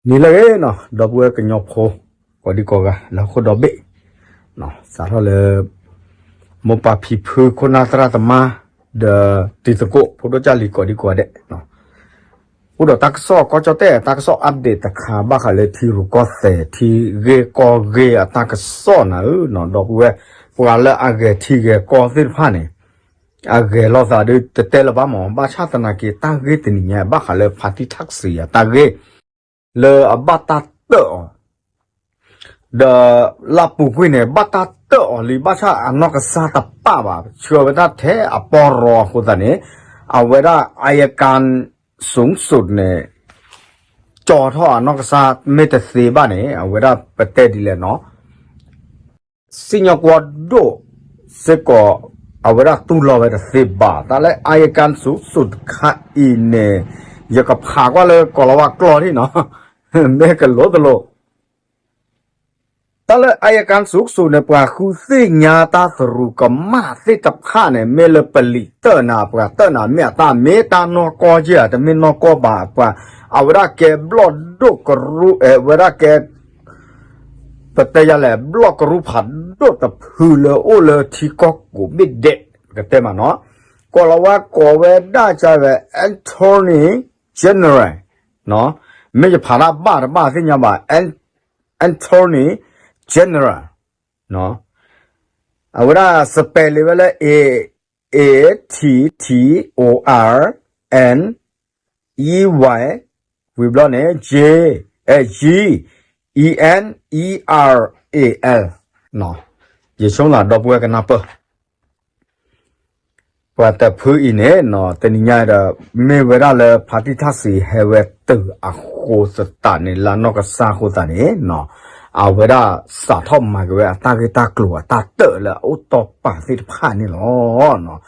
နံၤလၢအဂ့ၤနီၤ ဒီပုၢ်ဝဲၢ်ကညီဖိ ကိးဒံကိးဂၤ လၢဟီၣ်ခိၣ်ဒီဘ့ၣ်, စးထီၣ်လၢ မိၢ်ပၢ်ဖံဖု ခိၣ်နၢ်သရၣ်သမါ ဒီးတံၤသကိး ဖိဒိၣ်ကၢ်လံၤ ကိးဒံကိးဂၤဒဲး, အိၣ်ဒီးတၢ်ကစီၣ်ကီၢ်ကၠီၣ်တဲၣ် တၢ်ကစီၣ် update တခါ ဘၣ်ဃးလၢထံရူၢ်ကီၢ်သဲး ထံဂ့ၢ်ကီၢ်ဂ့ၢ်အတၢ်ကစီၣ်နၤဧၢ, ဒီပုၢ်ဝဲၢ် ပှၤလၢအဂဲၤထံဂဲၤကီၢ်သ့ၣ်တဖၣ်န့ၣ် အဂဲၤလိာ်သးဒီးတတဲလၢၤဘၣ်မး, ဘၣ်ဆၣ်သနာ်က့ တၢ်ဂ့ၢ်တနံၤညါ ဘၣ်ဃးလၢဖါတံၢ်ထၣ်စံးအတၢ်ဂ့ၢ် လၢအဘၣ်တၢ်တၢၣ်အီၤ, ဒီးလၢပူၤကွံာ်န့ၣ် ဘၣ်တၢ်တၢၣ်အီၤလံ ဘၣ်ဆၣ်အနီၢ်ကစၢ်တပၣ်ဘၣ်, ဆှၢဝဲဒၣ်ထဲအပီရီအဃိသတးန့ၣ် အဝဲဒၣ် အယကၤ စုးစုး န့ၣ် ကၠီထီၣ်အနီၢ်ကစၢ် မ့ၢ်တသ့ဘၣ်န့ၣ် အဝဲဒၣ်ပတဲဒ်လဲၣ်နီၤ စံၣ်ညီၣ်ကွီၢ်ဒိၣ်စ့ၢ်ကီး အဝဲဒၣ်တူၢ်လိာ်ဝဲတသ့ဘၣ်. တၢ်လၢ အယကၤ စုးစုး တခါအံၤန့ၣ် ယကဖးကွၢ်လၢကိၤလၤဝါကျိာ်လံနီၤ, မ့ၢ်ကလိၤတလိၤ တၢ်လၢ အယကၤ စုးစုး န့ၣ် ပှၤဃုသ့ၣ်ညါတၢ်သရူးကမၣ်သ့ၣ်တဖၣ်န့ၣ် မ့ၢ်လၢပလံာ်တၢၣ်နၤ ပှၤတၢၣ်နၤ မ့ၢ်အတၢ်မ့ၢ်တၢ်နီၢ်ကီၢ်က့ဧါ တမ့ၢ်နီၢ်ကီၢ်ဘၣ် ပှၤ အဝဲဒၣ်ကဲဘျီၣ်ဒိၣ်ကရူၢ် အဝဲဒၣ်ကဲ ပတဲယၤလဲၣ် ဘျီၣ်ကရူၢ်ဖးဒိၣ်တဖုလၢအိၣ်လၢထံကီၢ်ကိးဘ့ၣ်ဒဲး ပကတဲမးနီၤ, ကိၤလၤဝါကိးဝဲဒၣ်ကဝဲ Attorney General မ့ၢ်ယဖးတၢ်ဘၣ်တဘၣ်သ့ၣ်ညါဘၣ် Attorney General အဝဲဒၣ် spelling ဝဲလၢ A T T O R N E Y ဝံၤဘျီန့ၣ် G E N E R A L ယဆိကမိၣ်လၢဒီပုၢ်ဝဲၢ်ကနၢ်ပၢၢ် ပှၤတဖုအံၤန့ၣ် တနံၤညါဒီး မ့ၢ်ဝဲဒၣ်လၢဖါတံၢ်ထၣ်စံးဟဲဝဲတုၤအဃိသတးန့ၣ် လၢအနီၢ်ကစၢ်အဃိသတးန့ၣ် အဝဲဒၣ်စးထီၣ်မၤက့ၤဝဲအတၢ်ဂ့ၢ်တၢ်ကျိၤအတၢ်တၢၣ်လၢအအိၣ်တီၢ်ပာ်သ့ၣ်တဖၣ်န့ၣ်လီၤ.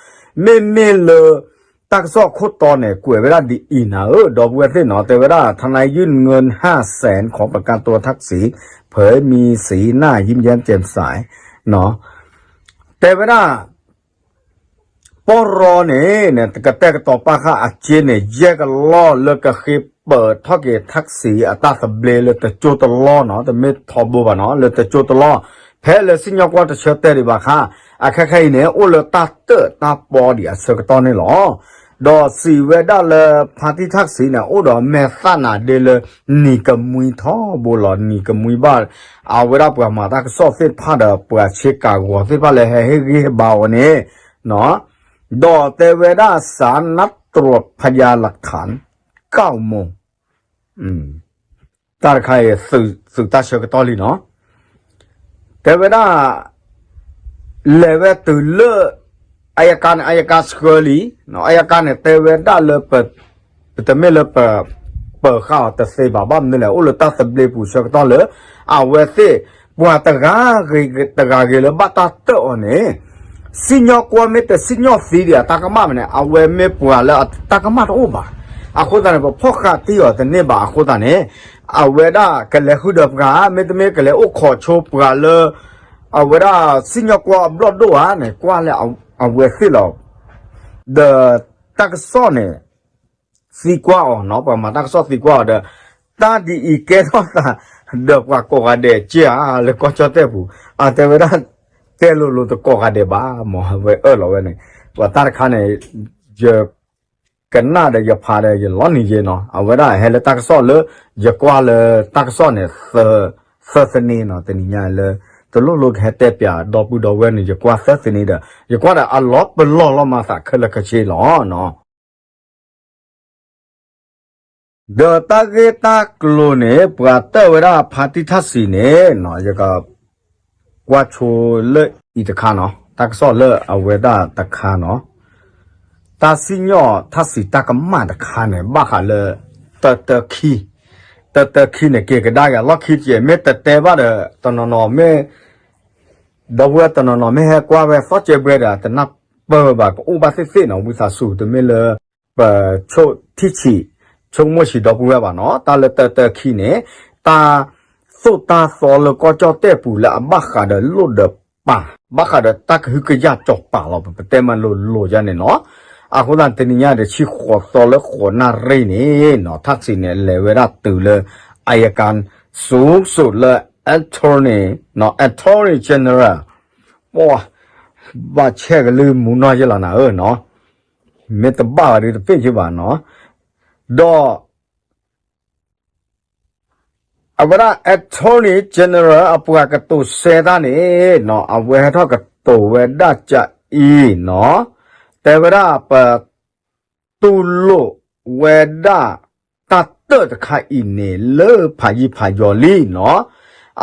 မ့မ့ၢ်လၢ တၢ်ကစီၣ်အခိၣ်တီန့ၣ် ကွဲးဝဲဒၣ်ဒ်အံၤနၤဧၢ ဒီပုၢ်ဝဲၢ်သ့ၣ်နီၤ တဲဝဲဒၣ် ထနၢယုၢ်ငၢၢ်ဟၣ်စဲၣ် ခီပကၢ်တိထၣ်စံး ဖဲမံစံနၢ်ယံၣ်ယဲၣ်ကဲၣ်စဲၣ် တဲဝဲဒၣ် ပီၢ်ရီန့ၣ် ကတဲာ်ကတီၤပာ်ဃာ်အစ့န့ၣ် ယဲၢ်ကလီၢ်လၢကဃ့ပၢၤထီၣ်က့ၤထၣ်စံးအတၢ်သဘျ့လၢတကၠိတလီၢ်နီၤ တမ့ၢ်ထီဘိဘၣ်နီၤ လၢတကၠိတလီၢ် ဖဲလၢစံၣ်ညီၣ်ကွီၢ်တဆၢတဲာ်ဒံးဘၣ်ခါ အခဲခဲအံၤန့ၣ် အိၣ်လၢတၢ်တၢၣ်တၢ်ပီဒံးအဆၢကတီၢ်န့ၣ်လီၤ. ဒီးစံးဝဲဒၣ်လၢဖါတံၢ်ထၣ်စံးန့ၣ် အိၣ်ဒီးမဲာ်သၣ်နၤဒ့လၢ နံၤကမှံထီဘိလီၤ နံၤကမှံဘၣ် အဝဲဒၣ်ပှၤမၤတၢ်ကစီၣ်သ့ၣ်တဖၣ်ဒီး ပှၤဆ့ကၤဂီၤသ့ၣ်တဖၣ်လၢဟဲဟ့ၣ်ဂံၢ်ဟ့ၣ်ဘါအီၤန့ၣ် ဒီးတဲဝဲဒၣ် สารนัดตรวจพยานหลักฐาน เก้าโมง တၢ်တခါအံၤ သုးတၢ်ဆၢကတီၢ်လံနီၤ တဲဝဲဒၣ် လဲၤဝဲတုၤလၢ အယကၤန့ၣ် အယကၤဆှၢလံ အယကၤန့ၣ် တဲဝဲဒၣ်လၢ ပတမ့ၢ်လၢပ ပၢၤဃာ်အီၤတသ့ဘၣ် ဘၣ်မနုၤလဲၣ် အိၣ်လၢတၢ်သဘျ့ပူၤဆၢကတီၢ်လၢ အဝဲသ့ၣ် ပှၤတဂၤဂ့ၤတဂၤဂ့ၤလၢဘၣ်တၢ်တၢၣ်အီၤန့ၣ် စံၣ်ညီၣ်ကွီၢ်မ့ၢ်တစံၣ်ညီၣ်သံဒံးအတၢ်ကမၣ်မးန့ၣ် အဝဲမ့ၢ်ပှၤလၢအတၢ်ကမၣ်တအိၣ်ဘၣ်. အဃိသတးန့ၣ် ပဖီၣ်ဃာ်တံၢ်အီၤတန့ၢ်ဘၣ်အဃိသတးန့ၣ် အဝဲဒၣ်ကလဲၤဃုာ်ဒီးပှၤ မ့တမ့ၢ်ကလဲၤအိၣ်ခိးဆိပှၤလၢ အဝဲဒၣ်စံၣ်ညီၣ်ကွီၢ်အဘျီၣ်ဒိၣ်ဧါန့ၣ် ကွၢ်လၢအဝဲသ့ၣ်လီၤ. ဒီးတၢ်ကစီၣ်န့ၣ် သံကွၢ်အီၤနီၤ ပှၤမၤတၢ်ကစီၣ်သံကွၢ်အီၤဒီး တၢ်ဒ်အံၤကဲထီၣ်သး ဒီးပှၤကိးဂၤဒဲးက့ဧါ လၢကီၢ်ကၠီၣ်တဲၣ်ပူၤ အတဲဝဲဒၣ် တဲလိၤလိၤတကိးဂၤဒဲးဘၣ် မ့ၢ်ဝဲအၢၣ်လီၤဝဲန့ၣ် ပှၤတၢ်တခါန့ၣ် ယကနၣ်ဒီးယဖးဒီးယလီၤနံၤယဲနီၤ အဝဲဒၣ်ဟဲလၢတၢ်ကစီၣ်လၢ ယကွၢ်လၢတၢ်ကစီၣ်န့ၣ် သၢသန့နီၤ တနံၤညါလၢ တလိၣ်လိၣ်ကဟဲတဲပၠးဒီပုၢ်ဒီဝဲၢ်န့ၣ် ယကွၢ်သၢသန့ဒီး ယကွၢ်ဒီးအလီၤပလီၢ်လီၤမၤသးခဲလၢာ်ခဲဆ့လီၤ. ဒီးတၢ်ဂ့ၢ်တၢ်ကျိၤန့ၣ် ပှၤတၢၣ်ဝဲဒၣ်ဖါတံၢ်ထၣ်စံးန့ၣ် ယကကွၢ်ဆိလၢအံၤတခါနီၤ တၢ်ကစီၣ်လၢအဝဲဒၣ်တခါနီၤ တၢ်စံၣ်ညီၣ်ထၣ်စံးတၢ်ကမၣ်တခါန့ၣ် ဘၣ်ဃးလၢ တၢတၢခံ တၢတၢခံန့ၣ် က့ၤကဒါက့ၤအလီၢ်ခံတက့ၢ် မ့ၢ်တတဲဘၣ်ဒီး တနီၤနီၤမ့ၢ် ဒီပုၢ်ဝဲၢ်တနီၤနီၤမ့ၢ်ဟဲကွၢ်ဝဲသီၣ်ကဲဘှဲဒီး တနၢ်ပၢၢ်ဝဲဘၣ် ကအိၣ်ဘၣ်သ့ၣ်သ့ၣ်နီၤ ဝံသးစူၤတမ့ၢ်လၢ ပဆိၣ်ထံၣ်ဆံး ဆိကမိၣ်ဆံးဒီပုၢ်ဝဲၢ်ဘၣ်နီၤ တၢ်လၢတၢတၢခံန့ၣ် တၢ်သိၣ်တၢ်သီလၢကီၢ်ကၠီၣ်တဲၣ်ပူၤလၢအဘၣ်ဃးဒီးလိၣ်ဒီးပၢ် ဘၣ်ဃးဒီးတၢ်ကဟုကယာ်စီၤပၤလီၤ ပတဲမးလိၤလိၤယါန့ၣ်နီၤ အဃိသတးတနံၤညါဒီး ဆံဃိးသီလၢဃိးနၣ်ရံၣ်န့ၣ်နီၤ ထၣ်စံးန့ၣ် လဲၤဝဲဒၣ်တုၤလၢ အ อัยการสูงสุด လၢ attorney နီၤ attorney general ပှၤ ဘၣ်ဆဲးကလုၢ်မူနီၢ်ယဲလီၤနၤဧၢနီၤ, မ့ၢ်တဘၣ်ဘၣ်ဒီးတပ့ၢ်က့ဘၣ်နီၤ, ဒီး အဝဲဒၣ် attorney general အပှၤကတိၤဆဲတၢ်န့ၣ်နီၤ အဝဲဟဲထီၣ်ကတိၤဝဲဒၣ်ကအံၤနီၤ, တဲဝဲဒၣ်ပ တူၢ်လိာ်ဝဲဒၣ်တၢ်တၢၣ်တခါအံၤန့ၣ် လၢဖးယံာ်ဖးယီၤလံနီၤ,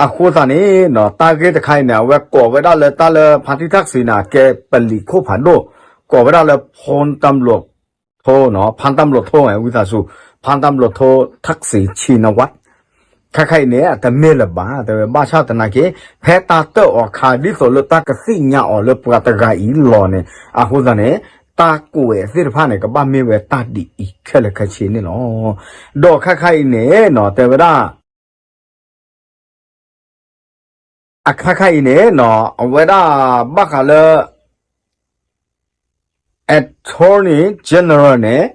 အဃိသတးန့ၣ်နီၤ တၢ်ဂ့ၢ်တခါအံၤန့ၣ် အဝဲကိးဝဲဒၣ်လၢတၢ်လၢဖါတံၢ်ထၣ်စံးန့ၣ် အကဲပလံာ်ခိၣ်ဖးဒိၣ်, ကိးဝဲဒၣ်လၢ ဖါတၢ်ဘျိးထိနီၤ ဖါတၢ်ဘျိးထိ ဝံသးစူၤ ဖါတၢ်ဘျိးထိ ထၣ်စံးဆံနဝး ခဲခါအံၤန့ၣ် အတမ့ၢ်လၢၤဘၣ် တဲဝဲ ဘၣ်ဆၣ်သနာ်က့ ဖဲတၢ်တၢၣ်အီၤခါ ဒ်သိးလၢတၢ်ကသ့ၣ်ညါအီၤလၢပှၤတဂၤအံၤလီၤန့ၣ် အဃိသတးန့ၣ် တၢ်ကွဲးသ့ၣ်တဖၣ်န့ၣ် ကဘၣ်မ့ၢ်ဝဲတၢ်ဒ်အံၤခဲလၢာ်ခဲဆ့န့ၣ်လီၤ. ဒီးခဲခါအံၤန့ၣ်နီၤ တဲဝဲဒၣ် အခါခါအံၤန့ၣ်နီၤ အဝဲဒၣ်ဘၣ်ဃးလၢ Attorney General န့ၣ်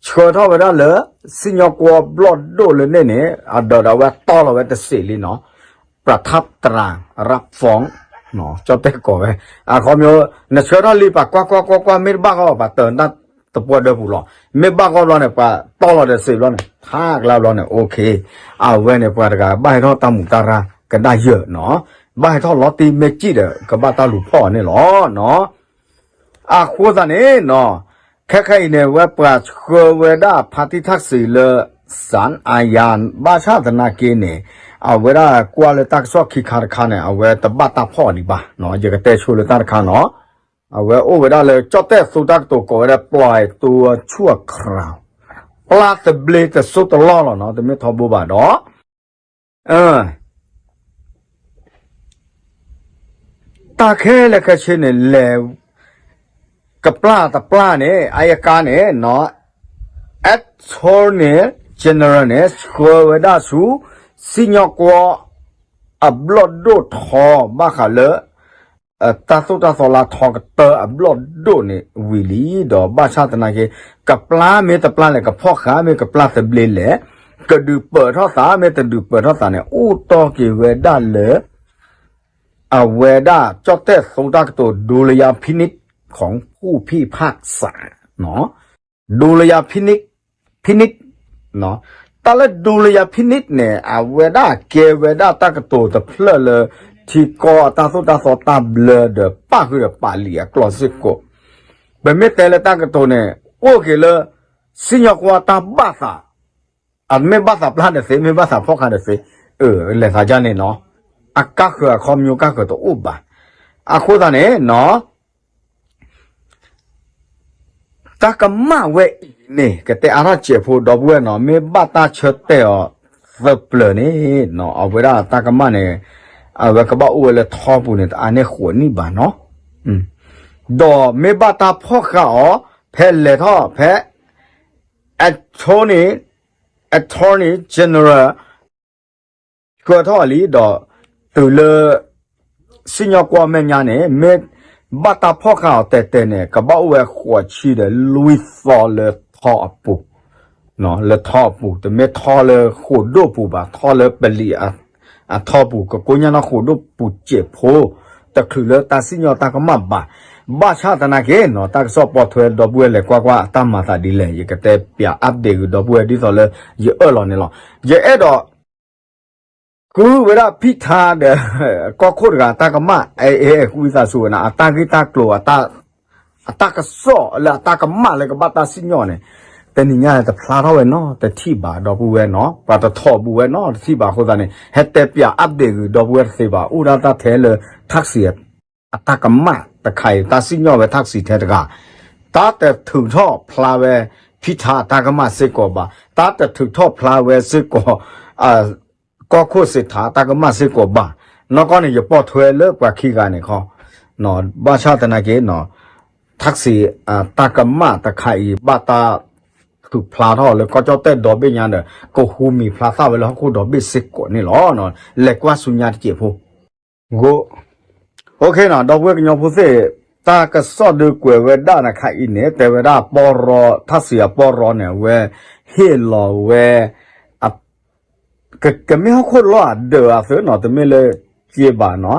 ဆှၢထီၣ်ဝဲဒၣ်လၢ စံၣ်ညီၣ်ကွီၢ်ဘျီၣ်ဒိၣ်လၢန့ၣ်န့ၣ် အဒီးဒီးအဝဲတီၢ်လီၤဝဲတစ့းလံနီၤ, ပြထပ်တရံး ရပ်ဖီင်း ကၠီၣ်တဲၣ်ကိးဝဲ အခီပညီ နဆှၢထီၣ်လံ ပှၤကွၢ်ကွၢ်ကွၢ်ကွၢ် မ့ၢ်တဘၣ်ဃီ ပှၤတၢၤတၢ်တပှၢ်ဒၢပူၤလီၤ, မ့ၢ်ဘၣ်ဃီဘျီန့ၣ် ပှၤတီၢ်လီၤဒီးစ့းဘျီန့ၣ် ထါကျါဘျီန့ၣ် okay အဝဲန့ၣ် ပှၤတဂၤဘၣ်ဟဲထီၣ်တၢ်မူးတၢ်ရၢ်ကဒါယၢၢ်နီၤ, ဘၣ်ဟဲထီၣ်လီၤတံၢ်မ့ၢ်ကံၣ်ဒီး ကဘၣ်တၢ်လူၤဖီၣ်အီၤန့ၣ်လီၤနီၤ. အဃိသတးန့ၣ်နီၤ ခဲခဲအံၤန့ၣ် ဝဲပှၤဆှၢဝဲဒၣ်ဖါတံၢ်ထၣ်စံးလၢ စၣ်အယၣ် ဘၣ်ဆၣ်သနာ်က့န့ၣ် အဝဲဒၣ်ကွၢ်လၢတၢ်ကစီၣ်ခံခါတခါန့ၣ် အဝဲတဘၣ်တၢ်ဖီၣ်အီၤဒံးဘၣ်နီၤ, ယကတဲဆိလၢတၢ်တခါနီၤ, အဝဲအိၣ်ဝဲဒၣ်လၢကၠီၣ်တဲၣ်သူတၢ်ကတိၤကိးဝဲဒၣ် ပျီသူအဆူၣ်အခရၢၣ် ပျၢ်သဘျ့တစိၢ်တလီၢ်လီၤနီၤ, တမ့ၢ်ထီဘိဘၣ်ဒီး တၢ်ခဲလၢာ်ခဲဆ့န့ၣ် လဲၤ ကပျၢ်တပျၢ်န့ၣ် အယကါန့ၣ်နီၤ Attorney General န့ၣ် ဆှၢဝဲဒၣ်ဆူ စံၣ်ညီၣ်ကွီၢ် အဘျီၣ်ဒိၣ်ထီ ဘၣ်ဃးလၢ တၢ်သိၣ်တၢ်သီလါထီကတၢၢ်အဘျီၣ်ဒိၣ်န့ၣ်ဝံၤလံ, ဒီးဘၣ်ဆၣ်သနာ်က့ ကပျၢ်မ့ၢ်တပျၢ်လဲၣ် ကဖီၣ်ဃာ်မ့ၢ်ကပျၢ်သဘျ့လဲၣ်, ကဒုးပၢၢ်ထီၣ်သးမ့ၢ်တဒုးပၢၢ်ထီၣ်သးန့ၣ် အိၣ်တီၢ်က့ၤဝဲဒၣ်လၢ အဝဲဒၣ်ကၠီၣ်တဲၣ်သူတၢ်ကတိၤ ဒုလယါဖိနံး ของผู้พิพากษา ဒုလယါဖိနံး ဖိနံး တၢ်လၢဒုလယါဖိနံးန့ၣ် အဝဲဒၣ်ကဲဝဲဒၣ်တၢ်ကတိၤတဖျၢၣ်လၢ ထံကီၢ်အတၢ်သိၣ်တၢ်သီတၢ်ဘျၢဒီး ပၣ်ဃုာ်ဒီးပာ်လံာ်အကျိၤစ့ၢ်ကီး, ပမ့ၢ်တဲလၢတၢ်ကတိၤန့ၣ် အိၣ်က့ၤလၢ စံၣ်ညီၣ်ကွီၢ်တၢ်ဘၣ်သး အမ့ၢ်ဘၣ်သးပျၢ်တသ့ မ့ၢ်ဘၣ်သးဖီၣ်ဃာ်တသ့, လဲၤသးဒ်န့ၣ်နီၤ, အကါဃၢၤအခီပညီကါဃၢၤတအိၣ်ဘၣ်. အဃိသတးန့ၣ်နီၤ တၢ်ကမၣ်ဝဲအံၤန့ၣ် ကတဲအါထီၣ်စဲးဖိဒီပုၢ်ဝဲၢ်နီၤ, မ့ၢ်ဘၣ်တၢ်ဆၢတဲာ်အီၤသပျၢၤန့ၣ်နီၤ, အဝဲဒၣ်တၢ်ကမၣ်န့ၣ် အဝဲကဘၣ်အိၣ်ဝဲလၢထီပူၤန့ၣ် တအါန့ၢ်ဃိးနံၣ်ဘၣ်နီၤ, ဒီးမ့ၢ်ဘၣ်တၢ်ဖီၣ်ဃာ်အီၤ ဖဲလဲၤထီၣ်ဖဲ attorney attorney general ဆှၢထီၣ်လံဒီး တုၤလၢ စံၣ်ညီၣ်ကွီၢ်မဲာ်ညါန့ၣ် မ့ၢ်ဘၣ်တၢ်ဖီၣ်ဃာ်အီၤတဲာ်တဲာ်န့ၣ် ကဘၣ်အိၣ်ဝဲဃိးဆံဒီးလွံၢ်သီလၢထီအပူၤ, လၢထီအပူၤ တမ့ၢ်ထီလၢဃိာ်ဒိၣ်ပူၤဘၣ်, ထီလၢပလံာ်အထီပူၤ ကကိညၣ်နီၢ်ဃိာ်ဒိၣ်ပူၤစဲးဖိ တချုးလၢတၢ်စံၣ်ညီၣ်တၢ်ကမၣ်ဘၣ်. ဘၣ်ဆၣ်သနာ်က့နီၤ တၢ်ကစီၣ်ပိာ်ထွဲ ဒီပုၢ်ဝဲၢ်လဲၤကွၢ်ကွၢ်အတၢ်မၤသးဒ်လဲၣ် ယကတဲပၠး update ဂ့ၤ ဒီပုၢ်ဝဲၢ်ဒ်သိးလၢယအၢၣ်လီၤန့ၣ်လီၤ. ယအဲၣ်ဒိး ဃုဝဲဒၣ်ဖံးထါဒီး ကီၢ်ခိၣ်တဂၤတၢ်ကမၣ် အဲ အဲ ဃုသးစူၤဝဲန့ၣ် အတၢ်ဂ့ၢ်တၢ်ကျိၤ အတၢ်ကစီၣ်လၢအတၢ်ကမၣ်လၢကဘၣ်တၢ်စံၣ်ညီၣ်န့ၣ် တနံၤညါတဖျါထီၣ်ဝဲနီတထံၣ်ဘၣ် ဒီပုၢ်ဝဲၢ်နီၤ, ပှၤတထီၣ်ဘူးဝဲနီတထံၣ်ဘၣ်အဃိသတးန့ၣ် ဟဲတဲပၠး update ဂ့ၤ ဒီပုၢ်ဝဲၢ်တသ့ဘၣ် အိၣ်ဒၣ်တၢ်ထဲလၢထၣ်စံး အတၢ်ကမၣ်တခါအံၤ တၢ်စံၣ်ညီၣ်ဝဲထၣ်စံးထဲတဂၤ, တၢ်တထုးထီၣ်ဖျါဝဲ ဖံးထါအတၢ်ကမၣ်စ့ၢ်ကီးဘၣ်, တၢ်တထုးထီၣ်ဖျါဝဲစ့ၢ်ကီး ကီၢ်ခိၣ်စ့းထါအတၢ်ကမၣ်စ့ၢ်ကီးဘၣ်. နီၢ်ကီၢ်န့ၣ် ယပိာ်ထွဲလၢပှၤခံဂၤန့ၣ်ခီ, ဘၣ်ဆၣ်သနာ်က့ ထၣ်စံးအတၢ်ကမၣ်တခါအံၤ ဘၣ်တၢ်ထုးဖျါထီၣ်လၢကီၢ်ကၠီၣ်တဲၣ်ဒီဘ့ၣ်ညါဒီး ကဟူမံၤဖျါသၣ်ဝဲလၢဟီၣ်ခိၣ်ဒီဘ့ၣ်စ့ၢ်ကီးန့ၣ်လီၤ. လဲၤကွၢ်ဆူညါတစဲးဖိ ဂိၣ်နီၤ ဒီပုၢ်ဝဲၢ်ကညီဖိသ့ၣ်, တၢ်ကစီၣ်ဒုးကွဲးဝဲဒၣ်နခါအံၤန့ၣ် တဲဝဲဒၣ်ပီရီ ထၣ်စံးအပီရီန့ၣ် အဝဲဟ့ၣ်လီၤဝဲ အ ကမ့ၢ်ဟီၣ်ခိၣ်လီၢ်အဒၢးအသုနီၤ, တမ့ၢ်လၢစ့ဘၣ်နီၤ,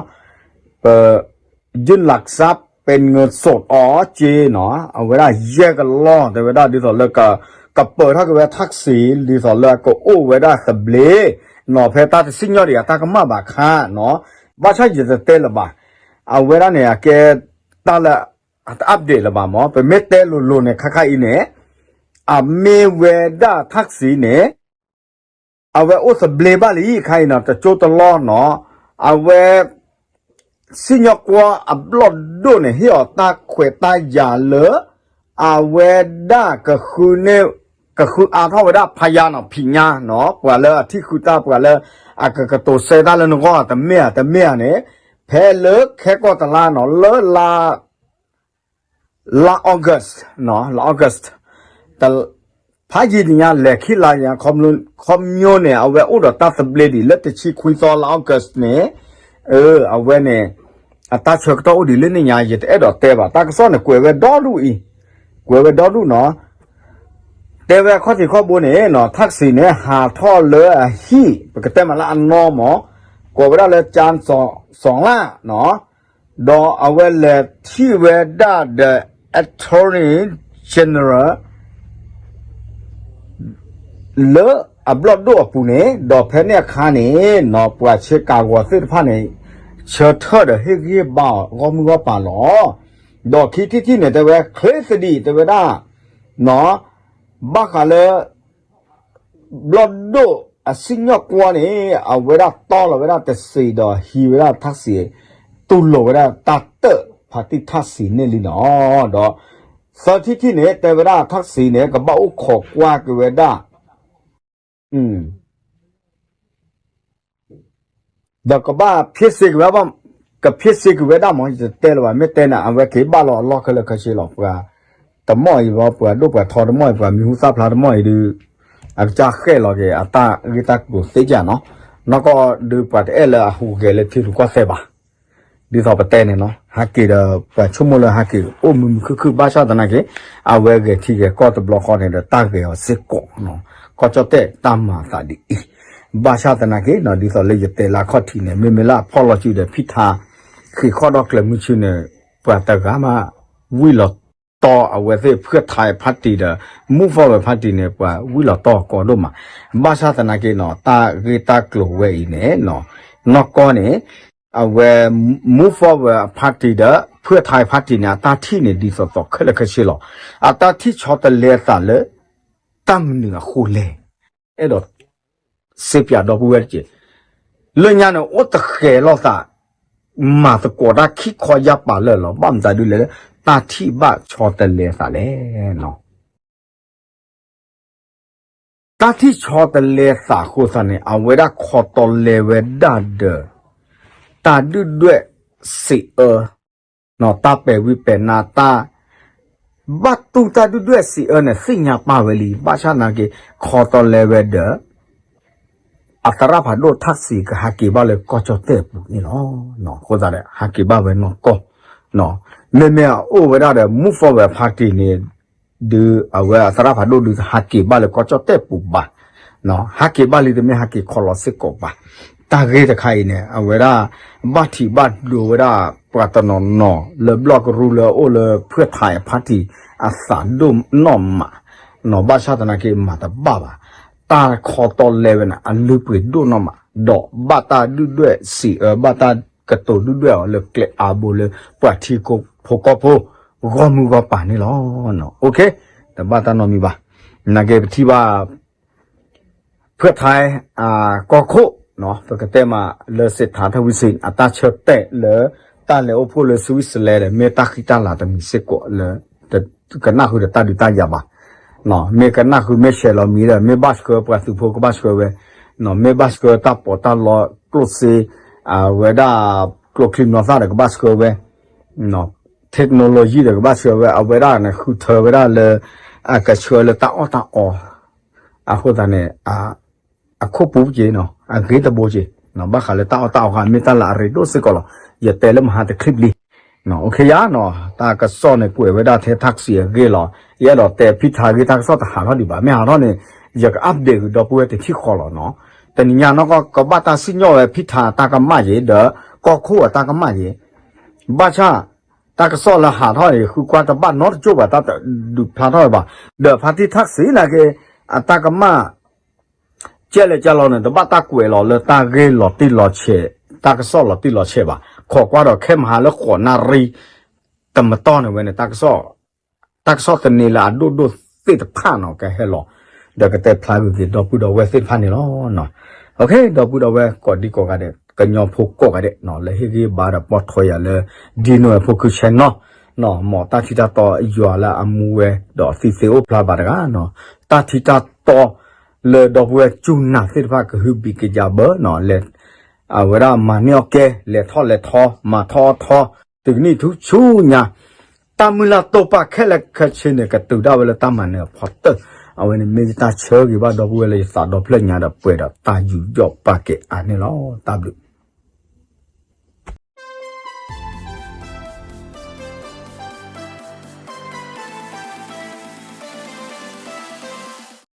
ပ ยื่นหลักทรัพย์เป็นเงินสด အီၤစ့နီၤ, အဝဲဒၣ်ယဲၢ်ကလီၢ် တဲဝဲဒၣ်ဒ်သိးလၢ ကပၢၤထီၣ်က့ၤဝဲ taxi ဒ်သိးလၢကအိၣ်ဝဲဒၣ်သဘျ့နီၤ, ဖဲတၢ်တစံၣ်ညီၣ်ဒံးအတၢ်ကမၣ်ဘၣ်ခါနီၤ, ဘၣ်ဆၣ်ယတတဲလၢၤဘၣ်, အဝဲဒၣ်န့ၣ် အကဲတၢ်လၢ အတ update လၢၤဘၣ်မၢ်, ပမ့ၢ်တဲလိၤလိၤန့ၣ် ခါခါအံၤန့ၣ် အမ့ၢ်ဝဲဒၣ် taxi န့ၣ် အဝဲအိၣ်သဘျ့ဘၣ်လံ ခါအံၤနီၤ, တကၠိတလီၢ်နီၤ, အဝဲ စံၣ်ညီၣ်ကွီၢ်အဘျီၣ်ဒိၣ်န့ၣ် ဟ့ၣ်အီၤတၢ်ခွဲးတၢ်ယာ်လၢ အဝဲဒၣ်ကဃုန့ၢ် ကဃုအါထီၣ်ဝဲဒၣ် ဖယါနီၤ, ဖံးညါနီၤ, ပှၤလၢအထံၣ်ဃုတၢ် ပှၤလၢအကကတိၤစဲတၢ်လၢနဂီၢ် တမ့ၢ်ဧါ တမ့ၢ်ဧါန့ၣ်, ဖဲလၢခဲကီၢ်တလါနီၤ, လၢ လါ August နီၤ, လါ August ဖးယံာ်တညါ လဲၤခံလါညါ ခီပညီန့ၣ် အဝဲအိၣ်ဒီးတၢ်သဘျ့ဒံးလၢတဆံခွံသီလါ August န့ၣ်, အဝဲန့ၣ် အတၢ်ဆၢကတီၢ်အိၣ်ဒံးလၢန့ၣ်ညါ ယတအဲၣ်ဒိးတဲဘၣ်, တၢ်ကစီၣ်န့ၣ် ကွဲးဝဲဒီဒူၣ်အံၤ, ကွဲးဝဲဒီဒူၣ်နီၤ, တဲဝဲအခီၣ်ထံးခီၣ်ဘိန့ၣ်နီၤ, taxi န့ၣ် ဟးထီၣ်လၢအဟံၣ် ပကတဲမးလၢအနီၢ်မၢ်, ကိးဝဲဒၣ်လၢ ကၠၣ်စီၣ်လၣ်နီၤ, ဒီးအဝဲလဲၤထံၣ်ဝဲဒၣ်ဒီး Attorney General လၢအဘျီၣ်ဒိၣ်အပူၤန့ၣ်, ဒီးဖဲန့ၣ်အခါန့ၣ်နီၤ, ပှၤဆ့ကၤဂီၤသ့ၣ်တဖၣ်န့ၣ် ဆၢထၢၣ်ဒီးဟ့ၣ်ဂံၢ်ဟ့ၣ်ဘါအီၤဂီၢ်မုၢ်ဂီၢ်ပၤလီၤ. ဒီးခံထံၣ်တထံၣ်န့ၣ် တဲဝဲ ချ့သဒံး တဲဝဲဒၣ် ဘၣ်ဃးလၢ ဘျီၣ်ဒိၣ်အစံၣ်ညီၣ်ကွီၢ်န့ၣ် အဝဲဒၣ်တီလီၤဝဲဒၣ်တစ့ဒီးဟံးဝဲဒၣ် taxi တူၢ်လိာ်ဝဲဒၣ်တၢ်တၢၣ်ဖးတံၢ် taxi န့ၣ်လံနီၤ. ဒီးသၢထံၣ်တထံၣ်န့ၣ် တဲဝဲဒၣ် taxi န့ၣ် ကဘၣ်အိၣ်ခိးကွၢ်က့ၤဝဲဒၣ် ဒီးကဘၣ်ဖ့စ့က့ၤဝဲ, ကဖ့စ့က့ၤဝဲဒၣ်မၢ်, ယတတဲလၢၤဘၣ်, မ့ၢ်တဲန့ၣ် အဝဲက့ၤဘၣ်လီၤအလီၢ်ခဲလၢာ်ခဲဆ့လီၤ. ပှၤတမီၢ်အံၤ ပှၤဒိၣ်ပှၤထီတမီၢ်အံၤ ပှၤမံၤဟူသၣ်ဖျါတမီၢ်အံၤဒုး အကစၢ်ဃဲၣ်လီၤက့ၤ အတၢ်ဂ့ၢ်တၢ်ကျိၤသ့ကၢ်နီၤ. နီၢ်ကီၢ်ဒုး ပှၤတအဲၣ်လၢအဟူးဂဲၤလၢထံရူၢ်ကီၢ်သဲးဘၣ်. ဒ်သိးပတဲန့ၣ်နီၤ, ဟးက့ၤဒီး ပှၤဆိကမိၣ်လၢဟးက့ၤအိၣ်မုာ်မုာ်ခုၣ်ခုၣ် ဘၣ်ဆၣ်သနာ်က့ အဝဲဂဲၤထံဂဲၤကီၢ်တဘျီဃီန့ၣ်ဒီး တၢ်ဂဲၤအီၤစ့ၢ်ကီးနီၤ. ကီၢ်ကၠီၣ်တဲၣ်တၢ်မၤအသးဒ်အံၤ, ဘၣ်ဆၣ်သနာ်က့နီၤ ဒ်သိးလၢယတဲလၢအခီၣ်ထံးန့ၣ် မ့မ့ၢ်လၢအဖီၣ်လီၤစုဒီး ဖံထါ ဃ့ၢ်ခီၣ်ဒီၣ်ကျဲၤမုၢ်ဆ့ၣ်န့ၣ် ပှၤတဂၤမး ဝံၣ်လီၤတီအဝဲသ့ၣ် ဖုၣ်ထါ party ဒီး Move Forward party န့ၣ် ပှၤဝံၣ်လီၤတီအကိးဒိၣ်မး. ဘၣ်ဆၣ်သနာ်က့နီၤ တၢ်ဂ့ၢ်တၢ်ကျိၤဝဲအံၤန့ၣ်နီၤ နီၢ်ကီၢ်န့ၣ် အဝဲ Move Forward party ဒီး ဖုၣ်ထါ party န့ၣ် အတၢ်ထံၣ်န့ၣ် ဒ်သိးသိးခဲလၢာ်ခဲဆ့လီၤ. အတၢ်ထံၣ်ဆီတလဲအသးလၢ တၢ်မနုၤအဃိလဲၣ်. အဲၣ်ဒိး စ့ပၠးဒီပုၢ်ဝဲၢ်တက့ၢ်. လၢညါန့ၣ် အိၣ်တဃဲၤလိာ်သး မၤသကိးတၢ်ခံခီယၢ်ပၤလၢာ်လီၤ. ဘၣ်မတၤဒ်လဲၣ်လၢ တၢ်ထံၣ်ဘၣ်ဆီတလဲသးလဲၣ်နီၤ. တၢ်ထံၣ်ဆီတလဲသးအဃိသတးန့ၣ် အဝဲဒၣ်ခီတီလဲဝဲဒၣ်ဒီး တၢ်ဒုၣ်ဒွဲၣ်စံးအၢ တၢ်ပဲာ်ဝံပဲာ်နါ တၢ်ဘၣ်တူၢ်တၢ်ဒုၣ်ဒွဲၣ်စံးအၢန့ၣ် သ့ၣ်ညါပာ်ဝဲလံ. ဘၣ်ဆၣ်သနာ်က့ ခီတီလဲဝဲဒီး အသရၣ်ဖးဒိၣ်ထၣ်စံး ကဟးက့ၤဘၣ်လၢကီၢ်ကၠီၣ်တဲၣ်အပူၤန့ၣ်လီၤ. အဃိသတးဒီး ဟးက့ၤဘၣ်ဝဲနီၢ်ကီၢ်, မ့မ့ၢ်အအိၣ်ဝဲဒၣ်ဒီး Move Forward Party န့ၣ် ဒုးအဝဲအသရၣ်ဖးဒိၣ်ဒုး တဟးက့ၤဘၣ်လၢကီၢ်ကၠီၣ်တဲၣ်ပူၤဘၣ်. ဟးက့ၤဘၣ်လံ တမ့ၢ်ဟးက့ၤခီလီၤစ့ၢ်ကီးဘၣ်. တၢ်ဂ့ၢ်တခါအံၤန့ၣ် အဝဲဒၣ် ဘၣ်ထံးဘၣ်ဒိဝဲဒၣ် ပှၤတနီၤနီၤလၢဘျီၣ်ကရူၢ်လၢအအိၣ်လၢဖုၣ်ထါ party အသးဒိၣ်နီၢ်မး, ဘၣ်ဆၣ်သနာ်က့မၤတဘၣ်ဘၣ်. တၢ်ခီတီလဲဝဲန့ၣ် အလုၢ်ပှ့ၤဒိၣ်နီၢ်မး, ဒီးဘၣ်တၢ်ဒုၣ်ဒွဲၣ်စံးအၢ ဘၣ်တၢ်ကတိၤဒုၣ်ဒွဲၣ်အီၤလၢကျဲအါဘိလၢပှၤထံဖိကီၢ်ဖိ ဂီၢ်မုၢ်ဂီၢ်ပၤန့ၣ်လီၤ. တဘၣ်တၢ်နီတမံၤဘၣ်. နာ်က့ပထံၣ်ဘၣ် ဖုၣ်ထါ ကီၢ်ခိၣ် ပကတဲမးလၢ စ့းထါထၢဝံစ့ၣ် အတၢ်ဆၢတဲာ်လၢ တၢ်လဲၤအိၣ်ဖှိၣ်လၢ Switzerland ဒီး မ့ၢ်တၢ်ဃံတၢ်လၤတမံၤစ့ၢ်ကီးလၢ ကနၣ်ဃုာ်ဒီးတၢ်ဒုးတၢ်ယၤဘၣ်. မ့ၢ်ကနၣ်ဃုာ် မ့ၢ်ဆဲးလီၤမံၤဒီး မ့ၢ်ဘၣ်ဆှၢပှၤသုးဖိကဘၣ်ဆှၢဝဲ, မ့ၢ်ဘၣ်ဆှၢတၢ်ပီးတၢ်လီကျိၣ်စ့ အဝဲဒၣ် ကျိချံမျိာ်သၣ်ဒီးကဘၣ်ဆှၢဝဲ, technology ဒီးကဘၣ်ဆှၢဝဲ, အဝဲဒၣ်န့ၣ် ဃုထၢဝဲဒၣ်လၢ အကဆှၢလၢတၢ်အီၣ်တၢ်အီ အဃိသတးန့ၣ် အခိၣ်ပူၤက့ၤနီၤ အဂ့ၤတဘိက့ၤ, ဘၣ်ဃးလၢတၢ်အီၣ်တၢ်အီဃါ မ့ၢ်တၢ်လၢအရ့ဒိၣ်စ့ၢ်ကီးလီၤ. ယတဲလၢမဟါတချံဘျံး, အိၣ်ခ့ယါနီၤ, တၢ်ကစီၣ်န့ၣ် ကွဲးဝဲဒၣ်ထဲထၣ်စံးအဂ့ၢ်လီၤ. ယအဲၣ်ဒိးတဲဖံထါဂ့ၢ် တၢ်ကစီၣ်တဟးထီၣ်ဒံးဘၣ်, မ့ၢ်ဟးထီၣ်န့ၣ် ယက update ကဒီပုၢ်ဝဲၢ်တထံၣ်ဃီလီၤနီၤ. တနံၤညါနီၢ်ကီၢ် ကဘၣ်တၢ်စံၣ်ညီၣ်ဝဲဖံထးတၢ်ကမၣ်က့ၤ ဒီးကီၢ်ခိၣ်အတၢ်ကမၣ်က့ၤ, ဘၣ်ဆၣ် တၢ်ကစီၣ်လၢဟးထီၣ်န့ၣ် ဃုကွၢ်တဘၣ်နီတကၠိၢ်ဘၣ် တၢ်ဒုးဖျါထီၣ်ဝဲဘၣ်, ဒီးဖါတံၢ်ထၣ်စံနာ်က့ အတၢ်ကမၣ် ကဲလဲၣ်ကဲလီၤန့ၣ် တဘၣ်တၢ်ကွဲးလီၤလၢတၢ်ဂ့ၢ်လီၤတံၢ်လီၤဆဲး, တၢ်ကစီၣ်လီၤတံၢ်လီၤဆဲးဘၣ်. ခိးကွၢ်ဒီးခဲမဟါလၢဃိးနၣ်ရံၣ် တမတီၢ်န့ၣ်ဝဲန့ၣ် တၢ်ကစီၣ်သန့လၢအဒိၣ်ဒိၣ်သ့ၣ်တဖၣ်နီၤ ကဟဲလီၤ, ဒီးကတဲဖျါဂ့ၤက့ၤဒီပုၢ်ဒီဝဲၢ်သ့ၣ်တဖၣ်န့ၣ်လီၤ. ဒီပုၢ်ဒီဝဲၢ်ကိးဒံကိးဂၤဒဲး ကညီဖိကိးဂၤဒဲး လၢဟ့ၣ်ဂံၢ်ဘါဒီးပိာ်ထွဲယၤလၢ ဒ်နိၣ်ဝဲဖိခုဆဲနီၤ, မ်တၢ်ထံတၢ်တီယွၤလၢအမူဝဲဒီးသံသ့အိၣ်ဖျါဘၣ်တဂၤနီၤ, တၢ်ထံတၢ်တီ လၢဒီပုၢ်ဝဲၢ်စူၢ်နာ်သ့ၣ်တဖၣ်ကဟုဘံၣ်ကယၤဘၢနီၤ, လဲၤ အဝဲဒၣ်မၤန့ၢ်အီၣ်ကဲ လဲၤထီၣ်လဲၤထီ မၤထီၣ်အီၣ်ထီ တုၤကနံၣ်ထူဆူညါ, တၢ်မုၢ်လၢ်တိာ်ပာ်ခဲလၢာ်ခဲဆ့န့ၣ် ကတုၤဒၣ်ဝဲလၢတၢ်မၤနၢၤအဖီတၢၢ်, အဝဲန့ၣ်မ့ၢ်ယတၢ်ဆၢဂ့ၤဘၣ်ဒီပုၢ်ဝဲၢ်လၢယသးဒီဖျၢၣ်ညါဒီးပှဲၤဒီးတၢ်ယူးယီၣ်ပာ်ကဲအါန့ၣ်လီၤ. တၢ်ဘျုး